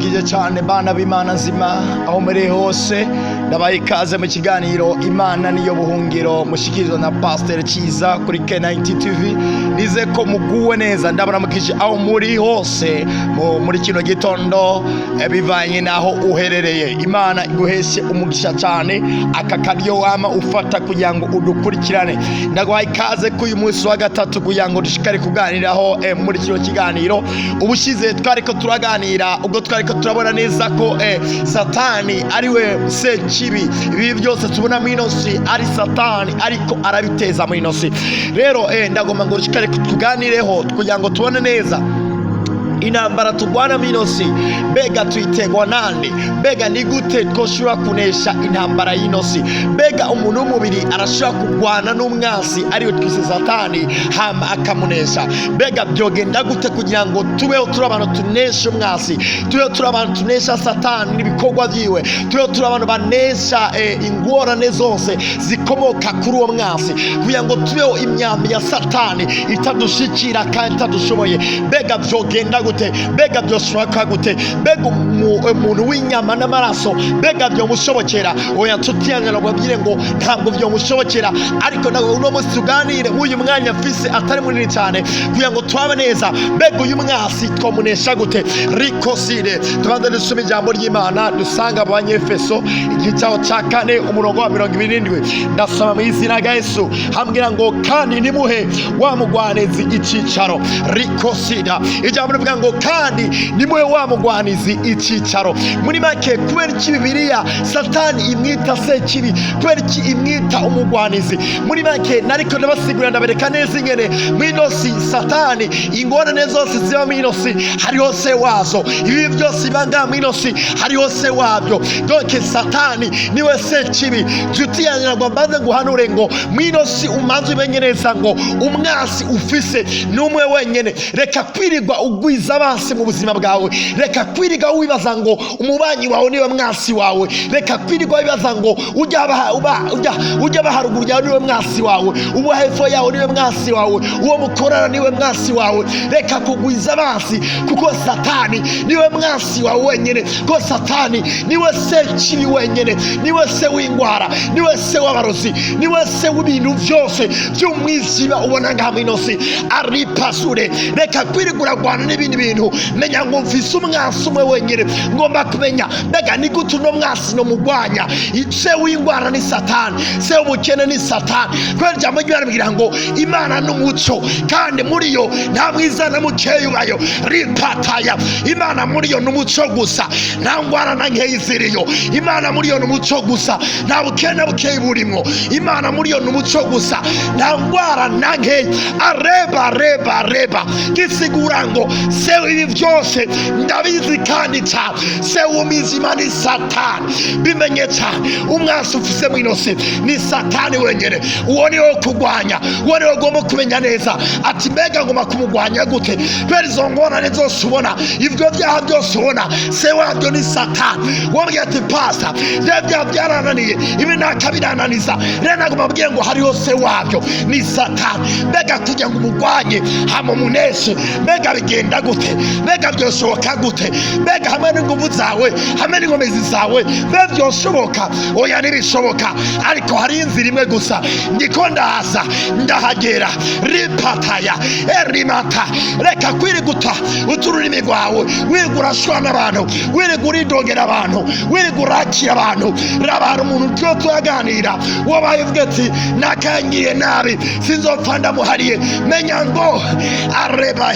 Ndabaramukije cyane bana b'Imana nzima aho muri hose. Ndabaha ikaze mu kiganiro Imana Niyo Buhungiro, mushikirizwa na Pasiteri Cyiza kuri K90 TV. Nize ko muguwe neza. Ndabaramukije aho muri hose muri kino gitondo, bivanye n'aho uherereye. Imana iguheshe umugisha cyane aka karyo wama ufata kugira ngo udukurikirane. Ndaguhaye ikaze kuri uyu munsi wa gatatu kugira ngo dushikare kuganiraho muri kino kiganiro. Ubushize twariko turaganira, ubwo twariko turabona neza ko Satani ariwe sekibi. Ibi byose tubona muri ino si ari Satani ariko arabiteza muri ino si. Rero ndagomba ngo dushikare tuganireho kugira ngo tubone neza intambara turwana muri ino si. Mbega tuyitegwa nande? Mbega ni gute twoshobora kunesha intambara y'ino si? Mbega umuntu w'umubiri arashobora kurwana n'umwansi ariwe twise Satani hama akamunesha? Mbega byogenda gute kugira ngo tubeho turi abantu tunesha umwansi, tubeho turi abantu tunesha Satani n'ibikorwa byiwe, tubeho turi abantu banesha ingorane zose zikomoka kuri uwo mwansi, kugira ngo tubeho imyambi ya Satani itadushikira kandi itadushoboye? Mbega byogenda gute? Mbega byoshoboka gute? Mbega umuntu w'inyama n'amaraso, mbega byomushobokera? Oya nshuti yanjye, nababwire ngo ntabwo byomushobokera. Ariko ntabwo uno munsi tuganire nk'uyu mwanya mfise atari munini cyane kugira ngo turabe neza mbega uyu mwasi twamunesha gute. Rikosire tubanze dusome ijambo ry'Imana dusanga mu Banyefeso, igice cyaho cya 4, umurongo wa 27. Ndasoma mu izina rya Yesu. Hambwira ngo: "Kandi ntimuhe wa mugwanizi icicaro." Rikosida, ijambo rivuga ngo: "Kandi nimuhe wa mugwanizi icicaro." Muri make, kubera iki Bibiliya Satani imwita sekibi? Kubera iki imwita umugwanizi? Muri make, nariko ndabasigurira, ndabereka neza ingene mw'ino si Satani, ingorane zose ziba mw'ino si hariho se wazo. Ibi byose biba ngaha mw'ino si hariho se wabyo. Donc Satani niwe sekibi. Nshuti yanjye, ntabwo mbanze nguhanure ngo mw'ino si umanze umenye neza ngo umwansi ufise ni umwe wenyene. Reka kwirirwa ugwiza abansi mu buzima bwawe. Reka kwirirwa wibaza ngo umubanyi wawe niwe mwansi wawe. Reka kwirirwa wibaza ngo ujya aba haruguru yawe niwe mwansi wawe, uwo hepfo yawe niwe mwansi wawe, uwo mukorana niwe mwansi wawe. Reka kugwiza abansi, kuko Satani niwe mwansi wawe wenyene, ko Satani niwe sekibi wenyene, niwe se w'ingwara, niwe se w'abarozi, niwe se w'ibintu byose by'umwijima ubona ngaha mw'ino si. Aripasure, reka kwirirwa uragwana n'ibindi bintu. Menya ngo mfise umwansi umwe wenyene. Ngomba kumenya mbega ni gute uno mwansi no mugwanya. Se w'ingwara ni Satani, se w'ubukene ni Satani, kubera ijambo ry'Imana rimbwira ngo Imana n'umuco, kandi muri yo nta mwiza na mukeya ubayo. Ripataya, Imana muri yo n'umuco gusa, nta ngwara na nkeya ziriyo. Imana muri yo n'umuco gusa, nta bukene na bukeya burimwo. Imana muri yo n'umuco gusa, nta ngwara na nkeya. Areba reba reba, gisigura ngo se ibi byose ndabizi kandi cyane, se w'umwijima ni Satani. Bimenye cyane, umwansi ufise mw'ino si ni Satani wenyene. Uwo ni wo kurwanya, uwo ni wo ugomba kumenya neza ati: "Mbega ngomba kumugwanya gute?" Kubera izo ngorane zose ubona, ibyo byaha byose ubona, se wabyo ni Satani. Wabwiye ati: "Pasta, bya byaha byarananiye, ibi nakabirananiza." Rero ntabwo mbabwiye ngo hariho se wabyo ni Satani. Mbega kugira ngo umugwanye hama umuneshe, mbega bigenda gute? Mbega byoshoboka gute? Mbega hamwe n'inguvu zawe, hamwe n'inkomezi zawe, mbe byoshoboka? Oya, ntibishoboka. Ariko hari inzira imwe gusa. Ndiko ndaza, ndahagera. Ripataya erimata, reka kwiriguta utururimi rwawe wirirwa urashwana n'abantu, wirirwa uridogera abantu, wirirwa urakira abantu. Rabara umuntu tuba turaganira, wabaye uvuga ati: "Nakangiye nabi, sinzopfa ndamuhariye." Menya ngo areba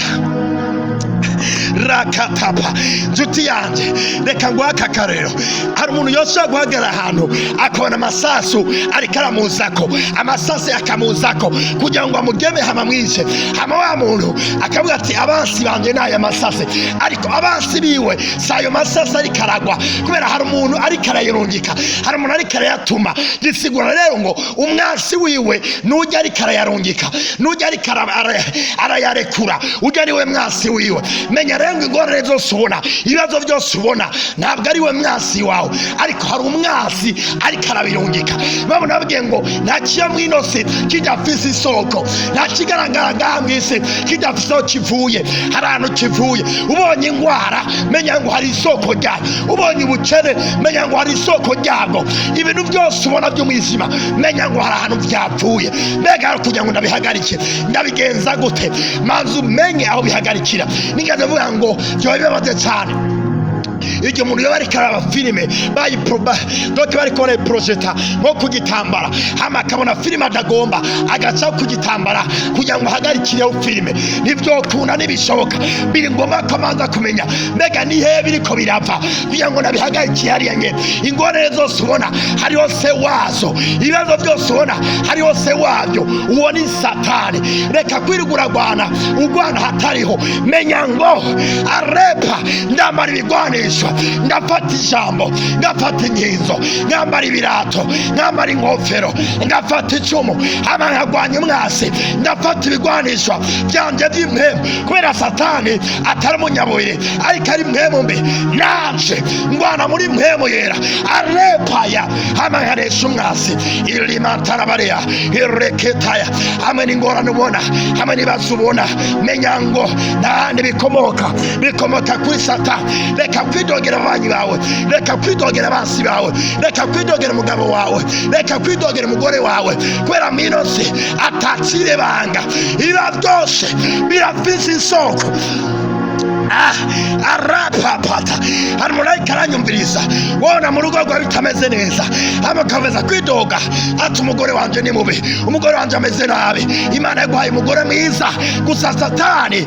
rakatapa. Nshuti yanjye, reka nguhe aka karero. Hari umuntu yoshobora guhagarara ahantu akabona amasasu ariko aramuzako, amasasu akamuzako kugira ngo amugeme hama mwice. Hama wa muntu akavuga ati: "Abansi banje ni aya masasi." Ariko abansi biwe si ayo masasi ariko aragwa, kubera hari umuntu ariko arayarungika, hari umuntu ariko arayatuma. Gisigura rero ngo umwansi wiwe nujya ariko arayarungika, nujya ariko arayarekura, ujya niwe mwansi wiwe. Menya rero. Menya rero ngo ingorane zose ubona, ibibazo byose ubona, ntabwo ari we mwasi wawe, ariko hari umwasi ariko arabirungika. Babona babwiye ngo nta kiba mw'ino si kidafise isoko, nta kigaragara ngaha mw'isi kidafise aho kivuye. Hari ahantu kivuye. Ubonye ingwara, menya ngo hari isoko ryayo. Ubonye ubukene, menya ngo hari isoko ryabwo. Ibintu byose ubona by'umwijima, menya ngo hari ahantu byapfuye. Mbega hari kugira ngo ndabihagarike, ndabigenza gute? Manza umenye aho bihagarikira. Nigeze mvuga ngo byoba bibabaje cyane igihe umuntu yoba ariko araba filime bayiproba, donc bariko barayiprojeta nko ku gitambara, hama akabona filime atagomba, agaca ku gitambara kugira ngo ahagarikireho filime. Ntivyokunda, ntibishoboka. Biri ngombwa ko abanza kumenya mbega ni hehe biriko birava kugira ngo nabihagarikiye hariya nyene. Ingorane zose ubona, hariho se wazo. Ibibazo byose ubona, hariho se wabyo, uwo ni Satani. Reka kwirirwa uragwana, urwana hatariho. Menya ngo arepa ndambara ibigwanisho, ndafata ijambo, ngafata inkinzo, ngambara ibirato, ngambara ingofero, ngafata icumu, hama nkagwanya umwasi. Ndafata ibigwanisho byanje by'impwemu, kubera Satani atari umunyabuye ariko ari mpwemu mbi. Nanje ngwana muri mpwemu yera arepaya, hama nkanesha umwasi ilimantarabariya ireketaya. Hamwe n'ingorane ubona, hamwe n'ibibazo ubona, menya ngo ntahandi bikomoka, bikomoka kuri Satani. Reka kwidogera ababanyi bawe, reka kwidogera abansi bawe, reka kwidogera umugabo wawe, reka kwidogera umugore wawe, kubera mw'ino si atakire banga. Ibiba byose birafise isoko. Arapapata hari umuntu ariko aranyumviriza, wabona mu rugo rwawe bitameze neza, hama ukameza kwidoga ati: "Umugore wanje ni mubi, umugore wanje ameze nabi." Imana yaguhaye umugore mwiza, gusa Satani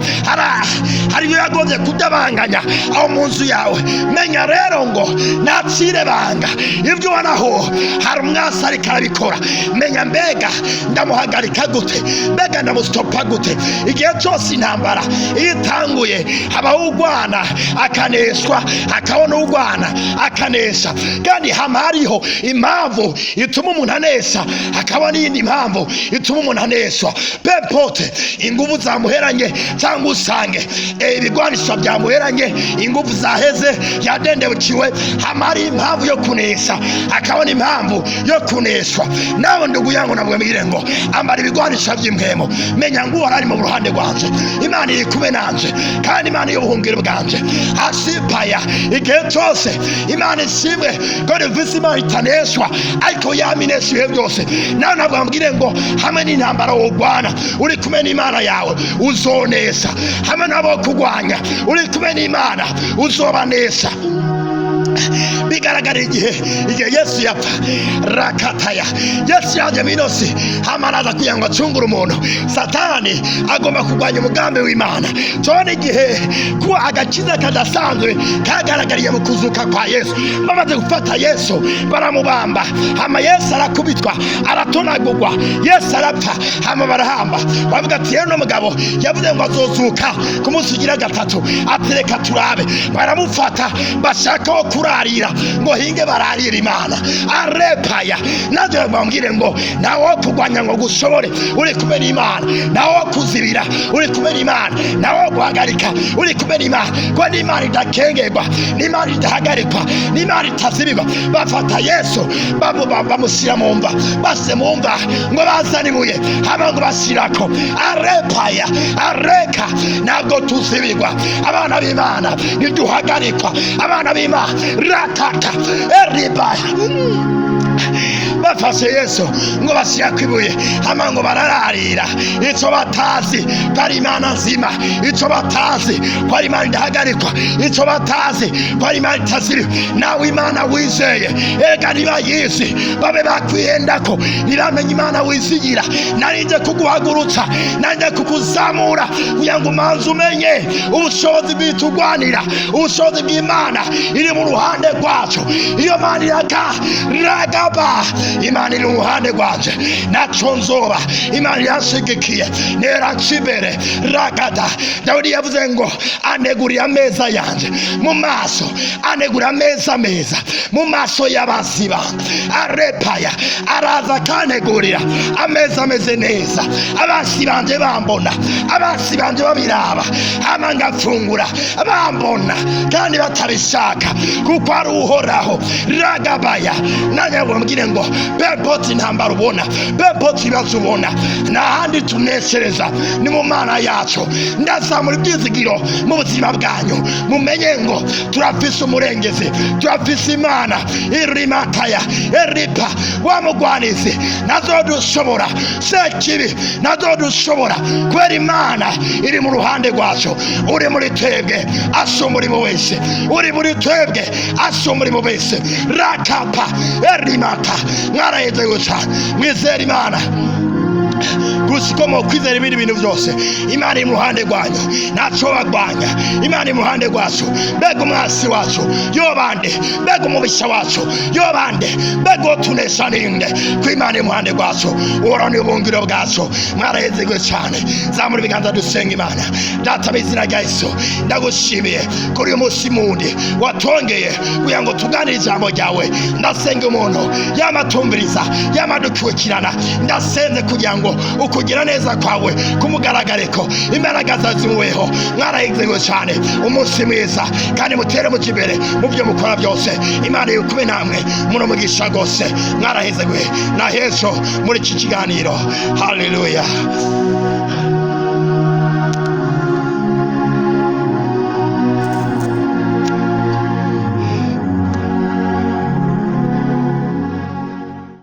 hari ibyo yagombye kudabanganya aho mu nzu yawe. Menya rero ngo nacire banga, ibyo ubonaho hari umwasi ariko arabikora. Menya mbega ndamuhagarika gute, mbega ndamustopa gute? Igihe cyose intambara iyo itanguye, habaho ugwana akaneshwa, hakabona ugwana akanesha. Kandi hama hariho impamvu ituma umuntu anesha, hakaba n'iyindi mpamvu ituma umuntu aneshwa. Peu importe ingufu zamuheranye, cyangwa usange ibigwanisho byamuheranye, ingufu zaheze, yadendebukiwe, hama hari impamvu yo kunesha, hakabona impamvu yo kuneshwa. Nawe ndugu yangu, nabwembwire ngo ambara ibigwanisho by'impwemu. Menya ngo Uhoraho ari mu ruhande rwanje, Imana iri kumwe nanje, kandi Imana y'ubuhungiro bwanje asipaya igihe cyose. Imana ishimwe ko rivise Imana itaneshwa, ariko yaminesha ibihe byose. Nawe ntabwo wambwire ngo hamwe n'intambara wogwana, uri kumwe n'Imana yawe uzonesha. Hamwe n'abo kurwanya, uri kumwe n'Imana uzobanesha. Bigaragara igihe Yesu yapfa rakataya. Yesu yaje minosi, hama araza kugira ngo acungure umuntu. Satani agomba kurwanya umugambi w'Imana. Tubona igihe kuba agakiza kadasanzwe kagaragariye mu kuzuka kwa Yesu. Bamaze gufata Yesu, baramubamba, hama Yesu arakubitwa, aratonagurwa, Yesu arapfa, hama barahamba. Bavuga ati: "Rero mugabo yavuze ngo azozuka ku munsi ugira gatatu," ati: "Reka turabe." Baramufata, bashaka wo kurarira ngo hinge bararira Imana arepaya. Nanjye bambwire ngo nawe wo kurwanya ngo gushobore, uri kumwe n'Imana. Nawe wo kuzibira, uri kumwe n'Imana. Nawe wo guhagarika, uri kumwe n'Imana, kuko n'Imana idakengerwa, n'Imana idahagarikwa, n'Imana itazibirwa. Bafata Yesu, bamushyira mu mva. Basize mu mva, ngo bazane ibuye, hama ngo bashyirako arepaya areka. Ntabwo tuzibirwa, abana b'Imana, ntiduhagarikwa, abana b'Imana rakata eribaya. Bafashe Yesu ngo bashyira ku ibuye, hama ngo barararira. Icyo batazi ko ari Imana nzima, icyo batazi ko ari Imana idahagarikwa, icyo batazi ko ari Imana itaziriwe. Nawe Imana wizeye, ega ntibayizi, babe bakwihendako, ntibamenye Imana wizigira. Narinje kuguhagurutsa, narinje kukuzamura kugira ngo umanze umenye ubushobozi bw'itugwanira, ubushobozi bw'Imana iri mu ruhande rwacu. Iyo Mana iraka ragaba. Imana iri uruhande rwanje, naco nzoba. Imana iranshigikiye, neranca imbere ragada. Dawidi yavuze ngo aneguriye ameza yanje mu maso, anegura ameza meza mu maso y'abansi banje. Arepaya araza akanegurira ameza ameze neza, abansi banje bambona, abansi banje babiraba, hama ngafungura bambona kandi batabishaka, kuko ari Uhoraho ragabaya. Nanjye mbwire ngo bepoti intambara ubona, bepoti ibibazo ubona, nta handi tuneshereza ni mu Mana yacu. Ndazamura ibyizigiro mu buzima bwanyu, mumenye ngo turafise umurengezi, turafise Imana irimataya eripa wa mugwanizi nazodushobora, sekibi nazodushobora, kubera Imana iri mu ruhande rwacu. Uri muri twebwe asa umurimo wese, uri muri twebwe asa umurimo wese. Rakapa erimata, mwaraheze guca mwizera Imana gusa uko mukwizera ibindi bintu byose. Imana iri mu ruhande rwanyu, ntaco bagwanya. Imana iri mu ruhande rwacu. Mbega umwasi wacu yobande? Mbega umubisha wacu yobande? Mbega uwo tunesha ninde, ko Imana iri mu ruhande rwacu? Uhoraho ni ubuhungiro bwacu. Mwarahezegwe cyane. Zamura ibiganza dusenga Imana. Data, izina rya Yesu, ndagushimiye kuri uyu munsi mundi watongeye kugira ngo tuganire ijambo ryawe. Ndasenga umuntu yamatumviriza, yamadukurikirana, ndasenze kugira ngo ukugira neza kwawe kumugaragareko, imbaraga zawe zimuweho. Mwarahezegwe cyane, umunsi mwiza, kandi mutere muja imbere mu byo mukora byose. Imana iri kumwe namwe, munomugisha rwose. Mwarahezegwe na hejo muri iki kiganiro. Haleluya.